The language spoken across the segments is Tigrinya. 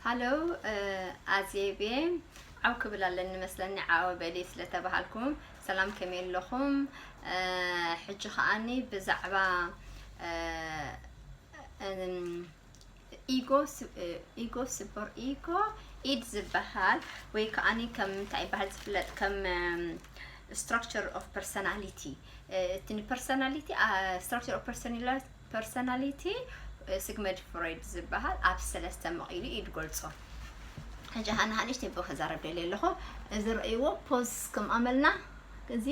ሃሎ፣ ኣዜቤ፣ ዓው ክብል ኣለኒ መስለኒ። ዓው በሊ ስለተባሃልኩም፣ ሰላም፣ ከመይ ኣለኹም? ሕጂ ከኣኒ ብዛዕባ ኢጎ ኢጎ ስበር ኢጎ ኢድ ዝበሃል ወይ ከኣኒ ከም እንታይ ይበሃል ዝፍለጥ ከም structure of personality፣ እቲ ን personality structure of personality ሲግመንድ ፍሮይድ ዝበሃል ኣብ ሰለስተ መቒሉ እዩ ዝገልጾ። ሕጂ ሃና ሃንሽ ቴቦ ከዛረብ ደልየ ኣለኹ። እዚ ረእይዎ ፖዝ ከም ኣመልና እዚ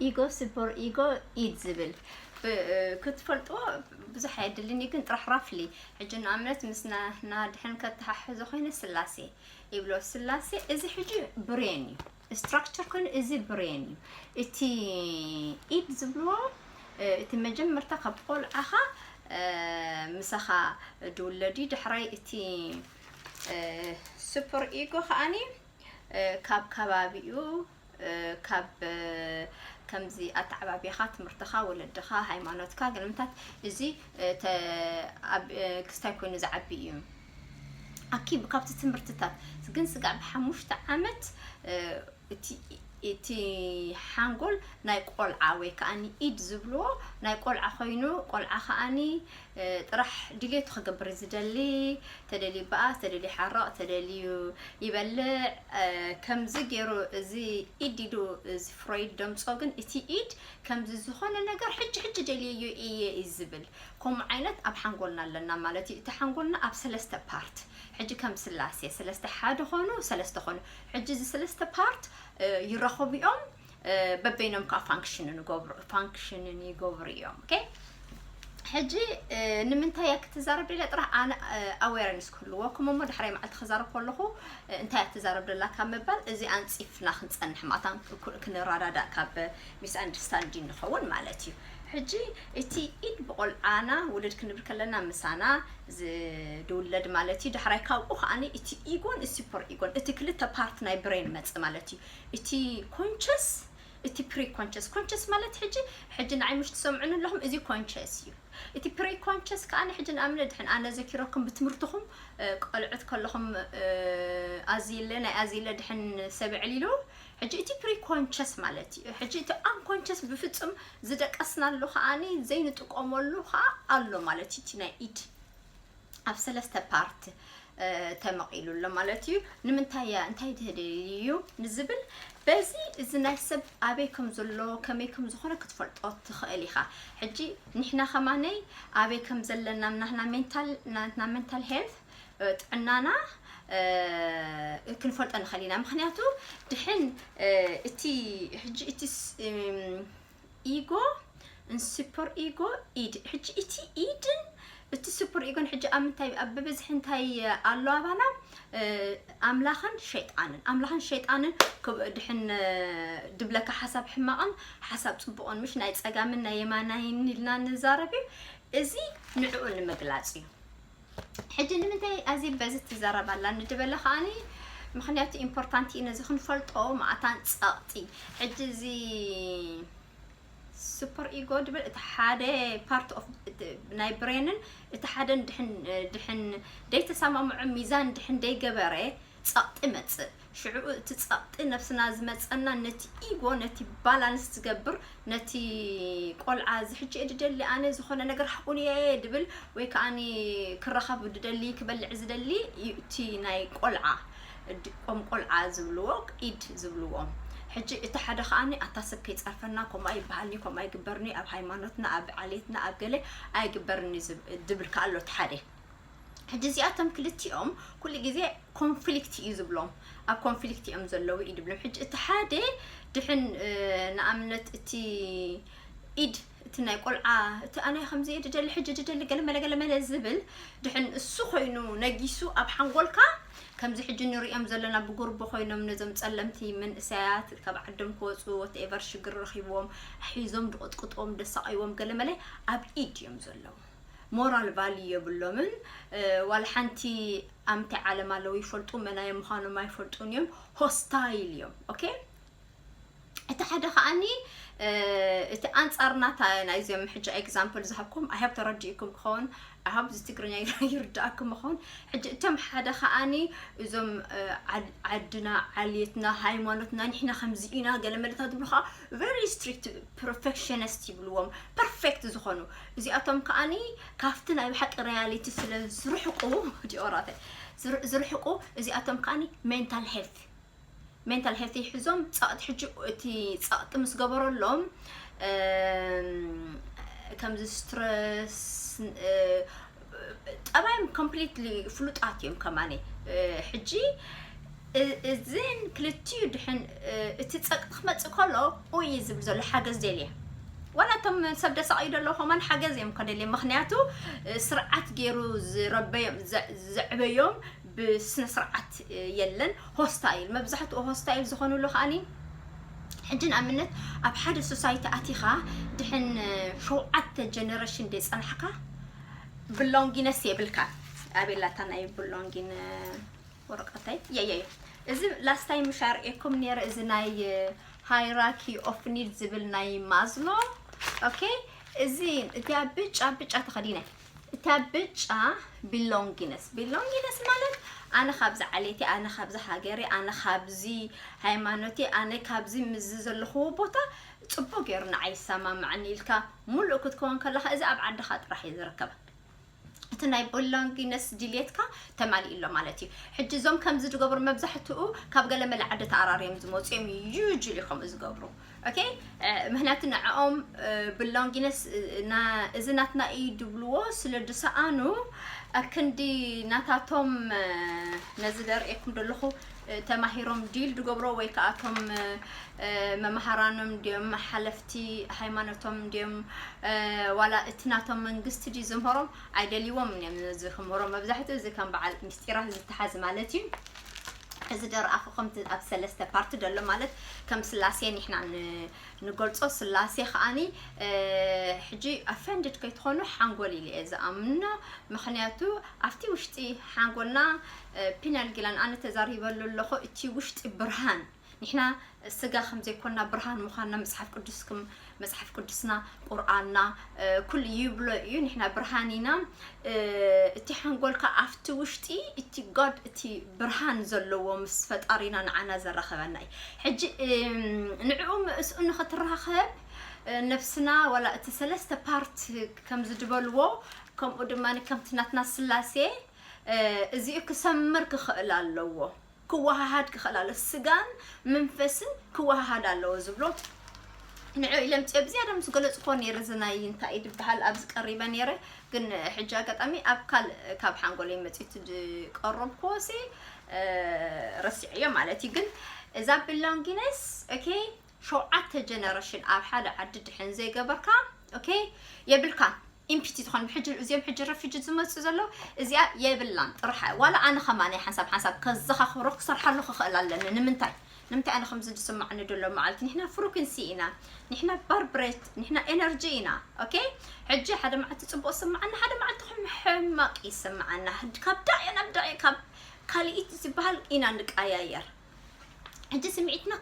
ኢጎ ስበር ኢጎ ኢድ ዝብል ክትፈልጥዎ ብዙሕ ኣየድልን እዩ፣ ግን ጥራሕ ራፍሊ ሕጂ ንኣብነት ምስ ናህና ድሕን ከተሓሕዞ ኮይነ ስላሴ ይብሎ። ስላሴ እዚ ሕጂ ብሬን እዩ፣ ስትራክቸር ኮይኑ እዚ ብሬን እዩ። እቲ ኢድ ዝብልዎ እቲ መጀመርታ ካብ ቆልዓኻ ምሳኻ ድውለድ እዩ። ዳሕራይ እቲ ስፐር ኢጎ ከኣኒ ካብ ከባቢኡ ካብ ከምዚ ኣተዓባቢኻ፣ ትምህርትኻ፣ ወለድኻ፣ ሃይማኖትካ፣ ገለምታት እዚ ክስታይ ኮይኑ ዝዓቢ እዩ። ኣኪብ ካብቲ ትምህርትታት ግን ስጋዕ ብሓሙሽተ ዓመት እቲ እቲ ሓንጎል ናይ ቆልዓ ወይ ከኣኒ ኢድ ዝብልዎ ናይ ቆልዓ ኮይኑ፣ ቆልዓ ከኣኒ ጥራሕ ድሌቱ ክገብር ዝደሊ፣ ተደልዩ ይበኣስ፣ ተደልዩ ይሓርቕ፣ ተደልዩ ይበልዕ። ከምዚ ገይሩ እዚ ኢድ ኢሉ እዚ ፍሮይድ ደምጾ ግን እቲ ኢድ ከምዚ ዝኾነ ነገር ሕጂ ሕጂ ደልየዮ እየ እዩ ዝብል። ከምኡ ዓይነት ኣብ ሓንጎልና ኣለና ማለት እዩ። እቲ ሓንጎልና ኣብ ሰለስተ ፓርት፣ ሕጂ ከም ስላሴ ሰለስተ ሓደ ኾኑ ሰለስተ ኾኑ፣ ሕጂ እዚ ሰለስተ ፓርት ይራኸቡ እዮም። በበይኖም ከዓ ፋንክሽንን ይገብሩ እዮም። ኦኬ፣ ሕጂ ንምንታይ እያ ክትዛረብ ደልያ? ጥራሕ ኣነ ኣዌርነስ ክህልወኩም እሞ ድሕራይ መዓልቲ ክዛረብ ከለኹ እንታይ እያ ትዛረብ ደላ ካብ ምባል እዚ ኣንፂፍና ክንፀንሕ ማእታን ክንረዳዳእ ካብ ሚስ ኣንደርስታንዲንግ ንኸውን ማለት እዩ። ሕጂ እቲ ኢድ ብቆልዓና ውልድ ክንብል ከለና ምሳና ዝውለድ ማለት እዩ። ዳሕራይ ካብኡ ከዓኒ እቲ ኢጎን ሱፐር ኢጎን እቲ ክልተ ፓርት ናይ ብሬን መጽእ ማለት እዩ። እቲ ኮንሸስ እቲ ፕሪ ኮንሸስ ኮንሸስ ማለት ሕጂ ሕጂ ንዓይ ምሽ ትሰምዑን ኣለኹም፣ እዚ ኮንሸስ እዩ። እቲ ፕሪ ኮንሸስ ከዓኒ ሕጂ ንኣብነት ድሕን ኣነ ዘኪረኩም ብትምህርትኹም ቆልዑት ከለኹም ኣዚለ ናይ ኣዚለ ድሕን ሰብ ዕሊሉ ሕጂ እቲ ፕሪ ኮንሸስ ማለት እዩ። ሕጂ እቲ ኣንኮንሸስ ብፍጹም ዝደቀስናሉ ከዓኒ ዘይንጥቀመሉ ከዓ ኣሎ ማለት እዩ። እቲ ናይ ኢድ ኣብ ሰለስተ ፓርት ተመቒሉ ኣሎ ማለት እዩ። ንምንታይ እያ እንታይ ትህደል እዩ ንዝብል በዚ እዚ ናይ ሰብ ኣበይ ከም ዘሎ ከመይ ከም ዝኾነ ክትፈልጦ ትኽእል ኢኻ። ሕጂ ንሕና ከማነይ ኣበይ ከም ዘለና ናህና ሜንታል ናትና ሜንታል ሄልት ጥዕናና ክንፈልጦ ንኽእል ኢና። ምክንያቱ ድሕን እቲ ሕጂ እቲ ኢጎ ን ሱፐር ኢጎ ኢድ ሕጂ እቲ ኢድን እቲ ሱፐር ኢጎን ሕጂ ኣብ ምንታይ ኣብ ብብዝሒ እንታይ ኣሎ ኣባና ኣምላኽን ሸይጣንን ኣምላኽን ሸይጣንን ድሕን ድብለካ ሓሳብ ሕማቕን ሓሳብ ፅቡቕን ምሽ ናይ ፀጋምን ናይ የማናይን ኢልና ንዛረብ እዩ። እዚ ንዕኡ ንምግላፅ እዩ። ሕጂ ንምንታይ ኣዚ በዚ ትዛረብ ኣላ ንድበለ ከዓኒ ምክንያቱ ኢምፖርታንት እዩ ነዚ ክንፈልጦ ማእታን ፀቕጢ ሕጂ እዚ ሱፐር ኢጎ ድብል እቲ ሓደ ፓርት ኦፍ ናይ ብሬንን እቲ ሓደ ድሕን ድሕን ደይተሰማምዖ ሚዛን ድሕን ደይገበረ ፀቕጢ መፅእ ሽዑ እቲ ፀቕጢ ነብስና ዝመፀና ነቲ ኢጎ ነቲ ባላንስ ዝገብር ነቲ ቆልዓ እዚ ሕጂ እየ ድደሊ ኣነ ዝኾነ ነገር ሓቁን እየ ድብል ወይ ከዓኒ ክረኸብ ድደሊ ክበልዕ ዝደሊ እዩ እቲ ናይ ቆልዓ ድቆም ቆልዓ ዝብልዎ ኢድ ዝብልዎም ሕጂ እቲ ሓደ ከዓኒ ኣታ ሰብ ከይፀርፈና ከምኣ ይበሃልኒ ከምኣ ይግበርኒ ኣብ ሃይማኖትና ኣብ ዓሌትና ኣብ ገለ ኣይግበርኒ ዝብ- ድብል ከኣሎ እቲ ሓደ ሕጂ እዚኣቶም ክልቲኦም ኩሉ ግዜ ኮንፍሊክት እዩ ዝብሎም ኣብ ኮንፍሊክት እዮም ዘለዉ እዩ ድብሎም ሕጂ እቲ ሓደ ድሕን ንኣብነት እቲ ኢድ እቲ ናይ ቆልዓ እቲ ኣነ ከምዚ እየ ድደሊ ሕጂ ድደሊ ገለ መለ ገለ መለ ዝብል ድሕን እሱ ኮይኑ ነጊሱ ኣብ ሓንጎልካ ከምዚ ሕጂ ንሪኦም ዘለና ብጉርቦ ኮይኖም ነዞም ፀለምቲ መንእሰያት ካብ ዓዶም ክወፁ ወትኤቨር ሽግር ረኪብዎም ሒዞም ድቕጥቅጥዎም ደሳቀይዎም ገለ መለ ኣብ ኢድ እዮም ዘለዉ ሞራል ቫልዩ የብሎምን ዋላ ሓንቲ ኣምታይ ዓለም ኣለዉ ይፈልጡ መናየ ምዃኖም ኣይፈልጡን እዮም ሆስታይል እዮም ኦኬ እቲ ሓደ ከዓኒ እቲ ኣንፃር ናታ ናይዚኦም ሕጂ ኤግዛምፕል ዝሃብኩም ኣይሃብ ተረዲእኩም ክኸውን ሃብ እዚ ትግርኛ ይርዳእኩም ይኸውን። ሕጂ እቶም ሓደ ከኣኒ እዞም ዓድና ዓልየትና ሃይማኖትና ንሕና ከምዚ ኢና ገለ መለታት ዝብሉ ከዓ very strict perfectionist ይብልዎም፣ perfect ዝኾኑ እዚኣቶም ከኣኒ ካብቲ ናይ ብሓቂ reality ስለ ዝርሕቁ ዲኦራተ ዝርሕቁ እዚኣቶም ከኣኒ mental health mental health ይሕዞም። ጸቕጢ ሕጂ እቲ ጸቕጢ ምስ ገበረሎም ከምዚ stress ጠባዮም completely ፍሉጣት እዮም ከማኒ። ሕጂ እዝን ክልቲኡ ድሕን እቲ ጸቕጢ ክመጽእ ከሎ ኡይ ዝብል ዘሎ ሓገዝ ደልየ ዋላ እቶም ሰብ ደሳቕ እዩ ደለዉ ከማን ሓገዝ እዮም ከደልየ ምክንያቱ ስርዓት ገይሩ ዝረበዮም ዘዕበዮም ብስነ ስርዓት የለን። ሆስታይል መብዛሕትኡ ሆስታይል ዝኾኑሉ ከኣኒ ሕጂ ንኣብነት ኣብ ሓደ ሶሳይቲ ኣቲኻ ድሕን ሸውዓተ ጀነሬሽን ደይ ጸናሕካ ብሎንጊነስ የብልካ። ኣቤላታ ናይ ብሎንጊን ወረቀተይ የየየ እዚ last time ምሽ ኣርእየኩም ነረ እዚ ናይ hierarchy of need ዝብል ናይ ማዝሎ። ኦኬ እዚ እቲያ ብጫ ብጫ ተኸዲነ እታ ብጫ ቢሎንጊነስ ቢሎንጊነስ ማለት ኣነ ካብዚ ዓሌቲ ኣነ ካብዚ ሃገሪ ኣነ ካብዚ ሃይማኖቲ ኣነ ካብዚ ምዚ ዘለኽዎ ቦታ ጽቡቅ ገይሩ ንዓይ ይሰማምዓኒ ኢልካ ሙሉእ ክትከውን ከለካ እዚ ኣብ ዓድኻ ጥራሕ እዩ ዝርከብ። እቲ ናይ ቢሎንጊነስ ድልየትካ ተማሊኡ ኣሎ ማለት እዩ። ሕጂ እዞም ከምዚ ዝገብሩ መብዛሕትኡ ካብ ገለመለ ዓዲ ተኣራርዮም ዝመፁ እዮም። Usually ከምኡ ዝገብሩ okay ምክንያቱ ንዕኦም ብሎንጊነስ እዚ ናትና እዩ ድብልዎ ስለ ድሰኣኑ ኣክንዲ ናታቶም ነዚ ደርእየኩም ደለኹ ተማሂሮም ዲል ድገብሮ ወይ ከኣቶም መምሃራኖም ድዮም ሓለፍቲ ሃይማኖቶም ድዮም ዋላ እቲ ናቶም መንግስቲ ድዩ ዝምህሮም ኣይደልይዎም እዮም ነዚ ክምህሮም መብዛሕትኡ እዚ ከም በዓል ምስጢራት ዝተሓዝ ማለት እዩ። እዚ ደርኣኹ ከምቲ ኣብ ሰለስተ ፓርቲ ደሎ ማለት ከም ስላሴ ንሕና ንገልጾ ስላሴ ከኣኒ ሕጂ ኣፈንድድ ከይትኾኑ ሓንጎል ኢለ እየ ዝኣምኖ። ምክንያቱ ኣብቲ ውሽጢ ሓንጎልና ፒነል ጊላን ኣነ ተዛሪበሉ ኣለኹ እቲ ውሽጢ ብርሃን ንሕና ስጋ ከም ዘይኮንና ብርሃን ምዃንና መጽሓፍ ቅዱስ ከም መጽሓፍ ቅዱስና ቁርኣንና ኩሉ ይብሎ እዩ። ንሕና ብርሃን ኢና። እቲ ሓንጎልካ ኣብቲ ውሽጢ እቲ God እቲ ብርሃን ዘለዎ ምስ ፈጣሪና ንዓና ዘራኸበና እዩ። ሕጂ ንዕኡ ምስኡ ንኽትራኸብ ነብስና ዋላ እቲ ሰለስተ ፓርት ከም ዝድበልዎ ከምኡ ድማ ከምቲ ናትና ስላሴ እዚኡ ክሰምር ክኽእል ኣለዎ። ክወሃሃድ ክኽእል ኣሎ። ስጋን መንፈስን ክወሃሃድ ኣለዎ ዝብሎ ንዑ ኢለ ምፅኦ ብዝያዳ ምስ ገለፅኮ ነይረ። እዚ ናይ እንታይ ድበሃል ኣብዚ ቀሪበ ነይረ፣ ግን ሕጂ ኣጋጣሚ ኣብ ካልእ ካብ ሓንጎለይ መፂቱ ዝቀረብክዎ ሲ ረሲዐዮ ማለት እዩ። ግን እዛ ብሎንጊነስ ኦኬ ሸውዓተ ጀነሬሽን ኣብ ሓደ ዓዲ ድሕን ዘይገበርካ ኦኬ የብልካን ኢምፒቲ ዝኾን ሕጂ እዚኦም ሕጂ ረፊጂ ዝመፁ ዘለዉ እዚኣ የብላን ጥራሕ ዋላ ኣነ ከማን ሓንሳብ ሓንሳብ ከዘኻኽሮ ክሰርሓሉ ክኽእል ኣለኒ። ንምንታይ ንምንታይ ኣነ ከምዚ ዝስማዕኒ ዘሎ መዓልቲ ንሕና ፍሩኩንሲ ኢና፣ ንሕና ባርብሬት፣ ንሕና ኤነርጂ ኢና። ኦኬ ሕጂ ሓደ መዓልቲ ፅቡቅ ስማዓኒ ሓደ መዓልቲ ከም ሕማቅ ይስማዓና። ካብ ዳዕዮ ናብ ዳዕዮ ካብ ካልኢት ዝበሃል ኢና ንቀያየር። ሕጂ ስምዒትና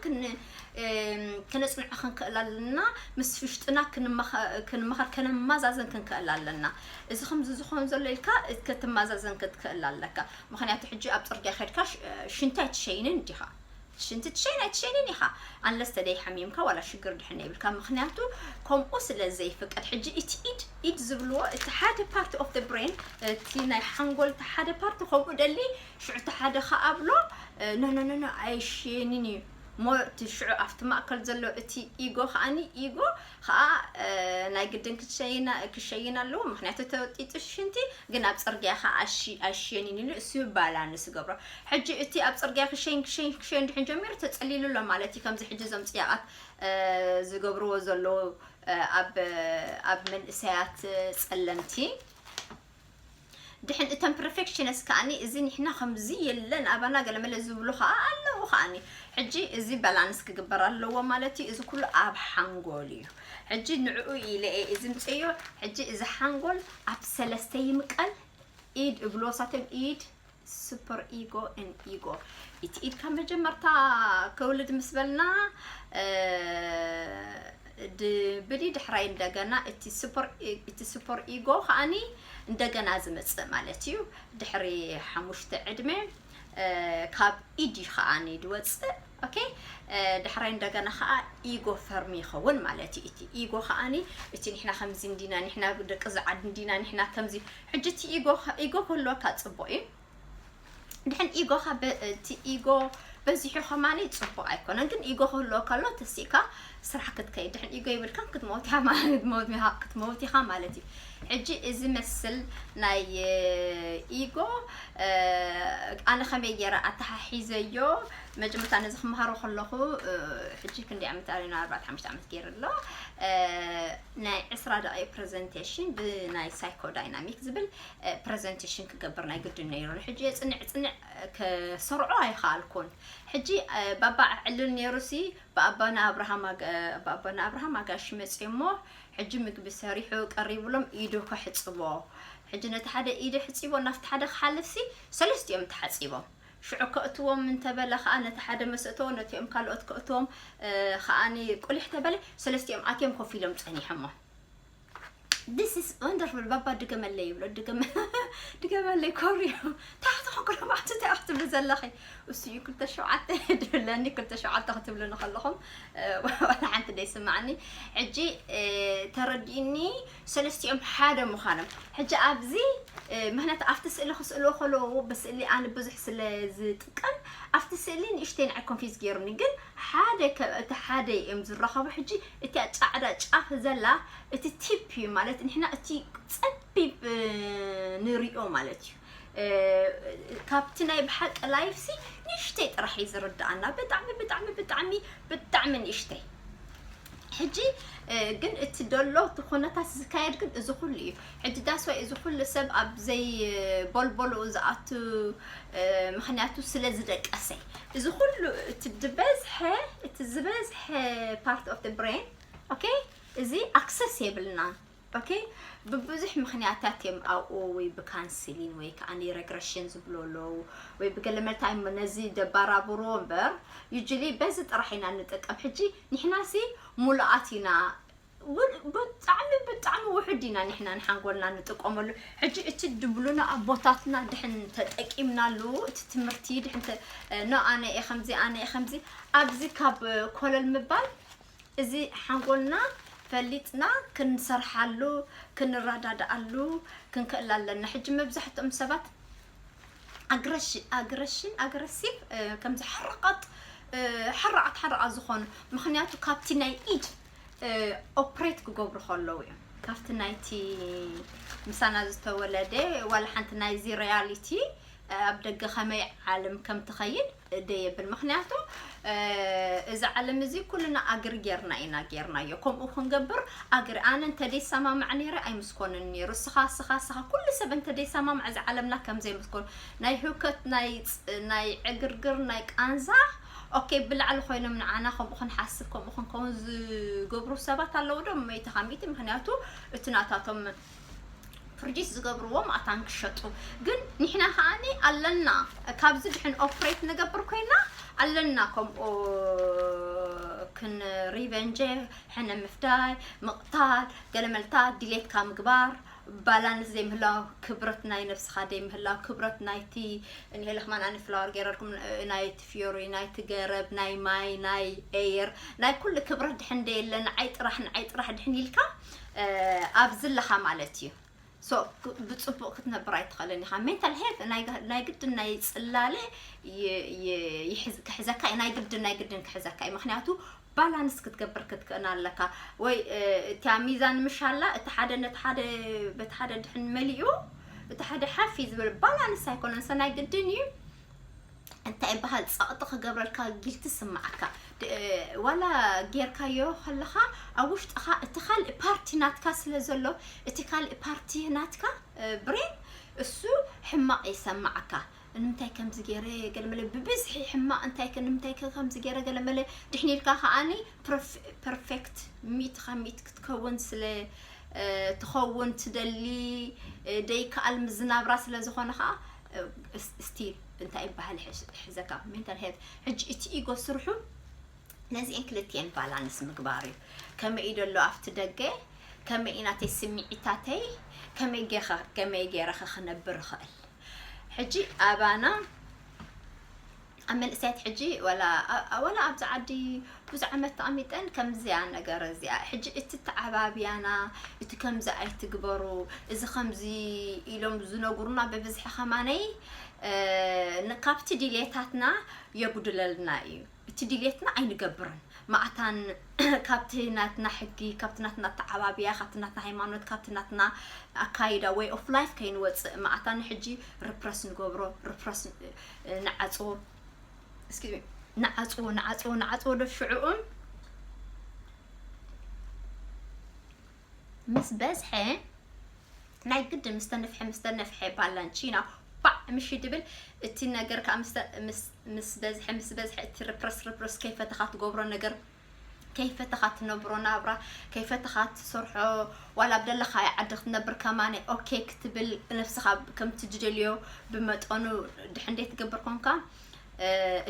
ክነጽንዖ ክንክእል ኣለና፣ ምስ ውሽጥና ክንመኸር ከነማዛዘን ክንክእል ኣለና። እዚ ከምዚ ዝኾን ዘሎ ኢልካ ክትማዛዘን ክትክእል ኣለካ። ምክንያቱ ሕጂ ኣብ ፅርግያ ከድካ ሽንታይ ትሸይንን ዲኻ? ሽንቲ ትሸይን ኣይትሸይንን ኢኻ። ኣንለስ ተደይ ሓሚምካ ዋላ ሽግር ድሕነ ይብልካ። ምክንያቱ ከምኡ ስለ ዘይፍቀድ ሕጂ እቲ ኢድ ኢድ ዝብልዎ እቲ ሓደ ፓርት ኦፍ ብሬን እቲ ናይ ሓንጎል እቲ ሓደ ፓርቲ ከምኡ ደሊ ሽዑ እቲ ሓደ ከኣ ብሎ ኖ ኖ ኖ ኣይሽየንን እዩ። ሞ እቲ ሽዑ ኣብቲ ማእከል ዘሎ እቲ ኢጎ ከኣኒ ኢጎ ከኣ ናይ ግድን ክሸይን ኣለዎ። ምክንያቱ ተወጢጡ ሽንቲ ግን ኣብ ጽርግያ ከኣ ኣይሽየንን ኢሉ እሱ ባላንስ ይገብሮ። ሕጂ እቲ ኣብ ጽርግያ ክሸይን ክሸይን ክሸይን ድሕን ጀሚሩ ተጸሊሉ ኣሎ ማለት እዩ። ከምዚ ሕጂ እዞም ጽያቓት ዝገብርዎ ዘለዉ ኣብ ኣብ መንእሰያት ጸለምቲ ድሕን እተን ፐርፌክሽነስ ከኣኒ እዚ ንሕና ከምዚ የለን ኣባና ገለመለ ዝብሉ ከኣ ኣለዉ ከኣኒ። ሕጂ እዚ ባላንስ ክግበር ኣለዎ ማለት እዩ። እዚ ኩሉ ኣብ ሓንጎል እዩ። ሕጂ ንዕኡ ኢለ እየ እዚ ምፅዮ። ሕጂ እዚ ሓንጎል ኣብ ሰለስተ ይምቀል። ኢድ እብሎ ሳቶም ኢድ ሱፐር ኢጎ ን ኢጎ እቲ ኢድካ መጀመርታ ከውልድ ምስ በልና ድብሊ ድሕራይ እንደገና እቲ ሱፐር፣ እቲ ሱፐር ኢጎ ከዓኒ እንደገና ዝመጽእ ማለት እዩ። ድሕሪ ሓሙሽተ ዕድመ፣ እ፣ ካብ ኢድ እዩ ከዓኒ ድወጽእ። ኦኬ፣ እ፣ ድሕራይ እንደገና ከኣ ኢጎ ፈርም ይኸውን ማለት እዩ። እቲ ኢጎ ከዓኒ እቲ ንሕና ከምዚ እንዲና፣ ንሕና ደቂ ዝዓዲ እንዲና፣ ንሕና ከምዚ። ሕጂ እቲ ኢጎ፣ ኢጎ ክህልወካ ጽቡቕ እዩ። ድሕን ኢጎኻ በ-፣ እቲ ኢጎ በዚሑ ከማኒ ጽቡቕ ኣይኮነን። ግን ኢጎ ክህልወካ ከሎ ተሲእካ ስራሕ ክትከይድ። ድሕን ኢጎ ይብልካን ክትመውት ኢኻ ማለት፣ ክትመውት ኢኻ፣ ክትመውት ኢኻ ማለት እዩ። ሕጂ እዚ መስል ናይ፣ እ፣ ኢጎ፣ እ፣ ኣነ ከመይ ገይረ ኣተሓሒዘዮ፣ መጀመርታ ነዚ ክመሃሮ ከለኹ፣ እ፣ ሕጂ ክንደይ ዓመት ኣሪና፣ ኣርባዕተ ሓሙሽተ ዓመት ገይሩ ኣሎ። እ፣ ናይ ዕስራ ደቂቕ ፕሬዘንቴሽን ብናይ ሳይኮ ዳይናሚክ ዝብል፣ እ፣ ፕሬዘንቴሽን ክገብር ናይ ግድን ነይሩ። ሕጂ የጽንዕ ጽንዕ፣ እ፣ ከሰርዖ ኣይኸኣልኩን። ሕጂ፣ እ፣ ባባ ዕልል ነይሩሲ ብኣባና ኣብርሃም ኣገ-፣ ብኣባና ኣብርሃም ኣጋሽ መጽዮ እሞ፣ ሕጂ ምግቢ ሰሪሑ ቀሪብሎም ኢዱ ከሕጽቦ። ሕጂ ነቲ ሓደ ኢዱ ሕጺቦ ናብቲ ሓደ ክሓልፍሲ ሰለስቲኦም ተሓጺቦም። ሽዑ ከእትዎም እንተበለ ከኣ ነቲ ሓደ መስእቶ ነቲኦም ካልኦት ከእትዎም፣ እ፣ ከኣኒ ቁሊሕ ተበለ ሰለስቲኦም ኣትዮም ኮፍ ኢሎም ጸኒሖሞ። This is wonderful። ባባ ድገመለይ ይብሎ፣ ድገመ-፣ ድገመለይ ኮርዩ። ታሕቲ ኮንኩሎ ማዕቱ እንታይ ክትብሉ ዘለኺ? እሱ እዩ ክልተ ሸውዓተ ድብለኒ፣ ክልተ ሸውዓተ ክትብሉ ንኸለኹም፣ እ፣ ዋላ ሓንቲ ደይስማዕኒ። ሕጂ፣ እ፣ ተረዲእኒ፣ ሰለስቲኦም ሓደ ምዃኖም። ሕጂ ኣብዚ፣ እ፣ ምኽንያቱ ኣብቲ ስእሊ ክስእልዎ ከለዉ፣ ብስእሊ ኣነ ብዙሕ ስለ ዝጥቀም፣ ኣብቲ ስእሊ ንእሽተይ ንዓይ ኮንፊዝ ገይሩኒ። ግን ሓደ ከ-፣ እቲ ሓደ እዮም ዝራኸቡ። ሕጂ እቲኣ ጻዕዳ ጫፍ ዘላ፣ እቲ ቲፕ እዩ ማለት፣ ንሕና እቲ ጸቢብ፣ እ፣ ንሪኦ ማለት እዩ። እ፣ ካብቲ ናይ ብሓቂ ላይፍሲ ንእሽተይ ጥራሕ እዩ ዝርድኣና። ብጣዕሚ፣ ብጣዕሚ፣ ብጣዕሚ፣ ብጣዕሚ ንእሽተይ። ሕጂ፣ እ፣ ግን እቲ ደሎ፣ እቲ ኩነታት ዝካየድ ግን እዚ ኩሉ እዩ። ሕጂ ዳስዋይ እዚ ኩሉ ሰብ ኣብ ዘይቦልቦልኡ ዝኣቱ፣ እ፣ ምኽንያቱ ስለ ዝደቀሰ። እዚ ኩሉ እቲ ዝበዝሐ፣ እቲ ዝበዝሐ part of the brain፣ ኦኬ፣ እዚ ኣክሰስ የብልና። ኦኬ፣ ብብዙሕ ምኽንያታት እዮም ኣብኡ፣ ወይ ብካንስሊን ወይ ከዓ ሬግረሽን ዝብሎ ኣለዉ፣ ወይ ብገለ መልታ እዮም ነዚ ደባራብርዎ እምበር፣ ዩጅሊ በዚ ጥራሕ ኢና እንጥቀም። ሕጂ ንሕናሲ ሙሉኣት ኢና፣ ው-፣ ብጣዕሚ፣ ብጣዕሚ ውሑድ ኢና ንሕና ንሓንጎልና እንጥቀመሉ። ሕጂ እቲ ድብሉና ኣቦታትና ድሕን ተጠቂምናሉ፣ እቲ ትምህርቲ ድሕን ተ-፣ ኖ፣ ኣነ እየ ከምዚ፣ ኣነ እየ ከምዚ፣ ኣብዚ ካብ ኮለል ምባል፣ እዚ ሓንጎልና ፈሊጥና ክንሰርሓሉ፣ ክንረዳድኣሉ ክንክእል ኣለና። ሕጂ መብዛሕትኦም ሰባት ኣግረሽ-፣ ኣግረሽን፣ ኣግረሲቭ፣ እ፣ ከምዚ ሕርቐት፣ እ፣ ሕርቓት፣ ሕርቓት ዝኾኑ፣ ምኽንያቱ ካብቲ ናይ ኢድ፣ እ፣ ኦፕሬት ክገብሩ ከለዉ እዮም። ካብቲ ናይቲ ምሳና ዝተወለደ ዋላ ሓንቲ ናይዚ ሪያሊቲ፣ እ፣ ኣብ ደገ ከመይ ዓለም ከም ትኸይድ ደየብል። ምኽንያቱ፣ እ፣ እዚ ዓለም እዚ ኩልና ኣግሪ ጌርና ኢና ጌርናዮ። ከምኡ ክንገብር ኣግሪ፣ ኣነ እንተ ደይሰማማዕ ነይረ ኣይምስኮንን ነይሩ። ስኻ፣ ስኻ፣ ስኻ፣ ኩሉ ሰብ እንተ ደይሰማማዕ እዚ ዓለምና ከም ዘይምስኮን፣ ናይ ህውከት፣ ናይ ጽ-፣ ናይ ዕግርግር፣ ናይ ቃንዛ፣ ኦኬ፣ ብላዕሊ ኮይኖም ንዓና ከምኡ ክንሓስብ፣ ከምኡ ክንከውን ዝገብሩ ሰባት ኣለዉ ዶ? መይትኻ ሚእቲ። ምኽንያቱ እቲ ናታቶም ፕሮዲስ ዝገብርዎ ማእታን ክሸጡ። ግን ንሕና ከዓኒ ኣለና፣ ካብዚ ድሕን ኦፕሬት ንገብር ኮይና ኣለና። ከምኡ ክን ሪቨንጀ፣ ሕነ ምፍዳይ፣ ምቕታል፣ ገለመልታት፣ ዲሌትካ ምግባር፣ ባላንስ ዘይምህላው፣ ክብረት ናይ ነብስኻ ዘይምህላው፣ ክብረት ናይቲ፣ እንሄለ ከማን ኣነ ፍላወር ገይረልኩም፣ ናይቲ ፊዮሪ፣ ናይቲ ገረብ፣ ናይ ማይ፣ ናይ ኤየር፣ ናይ ኩሉ ክብረት ድሕን ደየለ፣ ንዓይ ጥራሕ፣ ንዓይ ጥራሕ ድሕን ኢልካ፣ እ፣ ኣብዚ ኣለኻ ማለት እዩ። ሶ፣ ክ-፣ ብጽቡቕ ክትነብር ኣይትኽእልን ኢኻ። ሜንታል ሄልት ናይ ግ-፣ ናይ ግድን ናይ ጽላለ ይ-፣ ይ-፣ ይሕዝ-፣ ክሕዘካ እዩ። ናይ ግድን፣ ናይ ግድን ክሕዘካ እዩ። ምኽንያቱ ባላንስ ክትገብር ክትክእን ኣለካ። ወይ፣ እ፣ እታ ሚዛን ምሽ ኣላ፣ እቲ ሓደ ነቲ ሓደ፣ በቲ ሓደ ድሕን መሊኡ፣ እቲ ሓደ ሓፍ እዩ ዝብል። ባላንስ ኣይኮነን። ሰ ናይ ግድን እዩ። እንታይ ይበሃል፣ ጸቕጢ ክገብረልካ፣ ጊልቲ ስምዓካ። ድ-፣ ዋላ ጌርካዮ ከለኻ፣ ኣብ ውሽጥኻ እቲ ካልእ ፓርቲ ናትካ ስለ ዘሎ፣ እቲ ካልእ ፓርቲ ናትካ፣ እ፣ ብሬን፣ እሱ ሕማቕ ይሰምዓካ። ንምንታይ ከምዚ ገይረ፣ ገለ መለ ብብዝሒ ሕማቕ፣ እንታይ ከ፣ ንምንታይ ከ ከምዚ ገይረ፣ ገለ መለ ድሕን ኢልካ ከኣኒ ፐርፍ-፣ ፐርፌክት፣ ሚእቲ ካብ ሚእቲ ክትከውን ስለ፣ እ፣ ትኸውን ትደሊ፣ እ፣ ደይከኣል ምዝናብራ ስለ ዝኾነ ከኣ፣ እ፣ ስ-፣ ስቲል እንታይ ይበሃል፣ ሕዝ-፣ ሕዘካ ሜንታል ሄልት። ሕጂ እቲ ኢጎ ስርሑ ነዚአን ክልቲአን ባላንስ ምግባር እዩ። ከመይ እዩ ዘሎ ኣብቲ ደገ፣ ከመይ እዩ ናተይ ስምዒታተይ፣ ከመይ ገይረ ከ- ከመይ ገይረ ከ ክነብር ይኽእል። ሕጂ ኣባና ኣብ መንእሰያት ሕጂ ዋላ ኣ- ዋላ ኣብዚ ዓዲ ብዙ ዓመት ተቐሚጠን ከምዚያ ነገር እዚኣ ሕጂ እቲ ተዓባብያና እቲ ከምዚ ኣይትግበሩ እዚ ከምዚ ኢሎም ዝነግሩና ብብዝሒ ከማነይ እ፣ ን- ካብቲ ድሌታትና የጉድለልና እዩ። እቲ ድሌትና ኣይንገብርን። ማዕታን ካብቲ ናትና ሕጊ፣ ካብቲ ናትና ተዓባብያ፣ ካብቲ ናትና ሃይማኖት፣ ካብቲ ናትና ኣካይዳ ወይ ኦፍ ላይፍ ከይንወፅእ ማዕታን ሕጂ ሪፕረስ ንገብሮ ሪፕረስ ንዓፅዎ እስኪ ንዓፅዎ ንዓፅዎ ንዓፅዎ ዶ ሽዕኡን ምስ በዝሐ ናይ ግድ ምስ ተነፍሐ ምስ ተነፍሐ ባላንቺና ባዕ ምሽ ድብል እቲ ነገር ከዓ ምስ ተ- ምስ- ምስ በዝሐ ምስ በዝሐ እቲ ርፕረስ ርፕረስ ከይፈተኻ ትገብሮ ነገር ከይፈተኻ ትነብሮ ናብራ ከይፈተኻ ትሰርሖ ዋላ ኣብ ደለኻዮ ዓዲ ክትነብር ከማነ ኦኬ ክትብል ነፍስኻ ከምቲ ትደልዮ ብመጠኑ ድሕንደይ ትገብር ኮንካ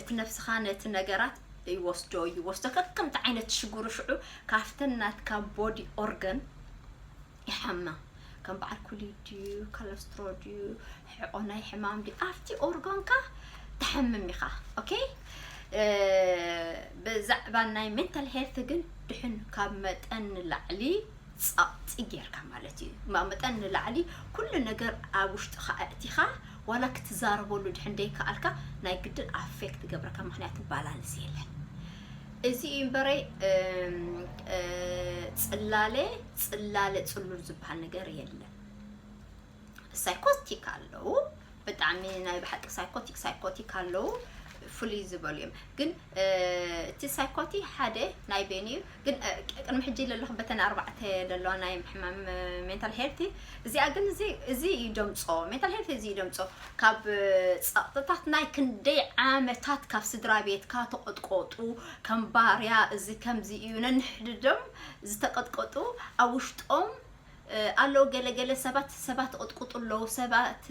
እቲ ነፍስኻ ነቲ ነገራት ይወስዶ ይወስዶ ከከምቲ ዓይነት ሽግሩ ሽዑ ካብተን ናትካ ቦዲ ኦርገን ይሓማ ከም በዓል ኩሊት ድዩ ካለስትሮ ድዩ ሕቆ ናይ ሕማም ድዩ ኣብቲ ኦርጋንካ ትሓምም ኢኻ ኦኬ ብዛዕባ ናይ ሜንታል ሄልት ግን ድሕን ካብ መጠን ንላዕሊ ፃቕፂ ጌርካ ማለት እዩ ካብ መጠን ንላዕሊ ኩሉ ነገር ኣብ ውሽጥኻ ኣእቲኻ ዋላ ክትዛረበሉ ድሕን ደይከኣልካ ናይ ግድን ኣፌክት ገብረካ ምክንያቱ ባላንስ የለን እዚ እዩ እምበረይ ጽላለ ጽላለ ጽሉል ዝበሃል ነገር የለን ሳይኮቲክ ኣለዉ ብጣዕሚ ናይ ብሓቂ ሳይኮቲክ ሳይኮቲክ ኣለዉ ፍሉይ ዝበሉ እዮም ግን እቲ ሳይኮቲ ሓደ ናይ ቤን እዩ ግን ቅድሚ ሕጂ ለለኹ በተን ኣርባዕተ ዘለዋ ናይ ሕማም ሜንታል ሄልቲ እዚኣ ግን እዚ እዩ ደምፆ ሜንታል ሄልቲ እዚ እዩ ደምፆ ካብ ፀቕጥታት ናይ ክንደይ ዓመታት ካብ ስድራ ቤትካ ተቐጥቀጡ ከም ባርያ እዚ ከምዚ እዩ ነንሕድዶም ዝተቐጥቀጡ ኣብ ውሽጦም ኣለዉ ገለገለ ሰባት ሰባት ቕጥቁጡ ኣለዉ ሰባት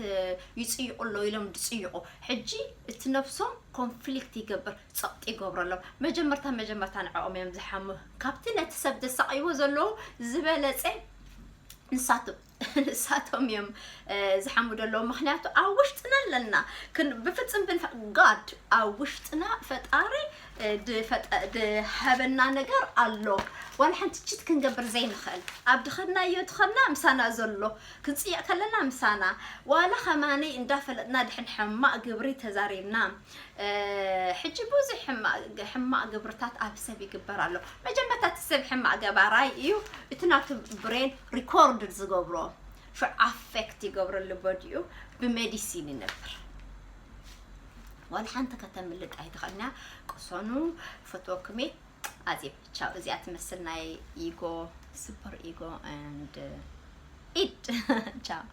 ይፅይቑ ኣለዉ ኢሎም ዝፅይቑ ሕጂ እቲ ነፍሶም ኮንፍሊክት ይገብር ፀቕጢ ይገብረሎም መጀመርታ መጀመርታ ንዕኦም እዮም ዝሓሙ ካብቲ ነቲ ሰብ ዘሳቕይዎ ዘለዉ ዝበለፀ ንሳቶም ንሳቶም እዮም ዝሓሙ ዘለዉ ምክንያቱ ኣብ ውሽጥና ኣለና ብፍፅም ብንፍ ጋድ ኣብ ውሽጥና ፈጣሪ ዝሃበና ነገር ኣሎ ዋላ ሓንቲ ችት ክንገብር ዘይንኽእል ኣብ ድኸድናዮ ድኸድና ምሳና ዘሎ ክንፅይቕ ከለና ምሳና ዋላ ከማነይ እንዳፈለጥና ድሕን ሕማቕ ግብሪ ተዛሪብና ሕጂ ብዙሕ ሕማቕ ግብርታት ኣብ ሰብ ይግበር ኣሎ መጀመርታ እቲ ሰብ ሕማቕ ገባራይ እዩ እቲ ናቱ ብሬን ሪኮርድ ዝገብሮ ሽዑ ኣፌክት ይገብረሉ ቦዲኡ ብሜዲሲን ይነብር ዋላ ሓንቲ ከተምልጥ ኣይትኽእልና ቅሰኑ ፈትወክሜ ኣዜብ ቻው እዚኣ ትመስል ናይ ኢጎ ስፐር ኢጎ and ኢድ ቻው